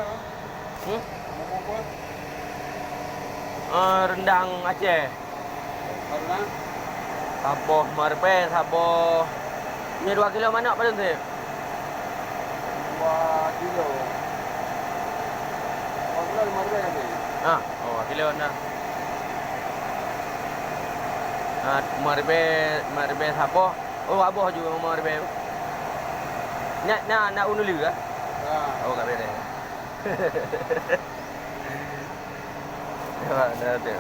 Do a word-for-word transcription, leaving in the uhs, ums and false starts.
Hmm? Eh, rendang Aceh. Saboh lima ribèe, saboh. Nyoe dua kilo manok padum sép? Dua kilo. Dua kilo lima ribèe kan? Ah, oh, dua kilo na. Ah, lima ribèe, lima ribèe saboh. Oh, saboh ju lima ribèe. Nyak na, na u neuleu ah? Ya. Oh, ka beres. Ya, dah ada.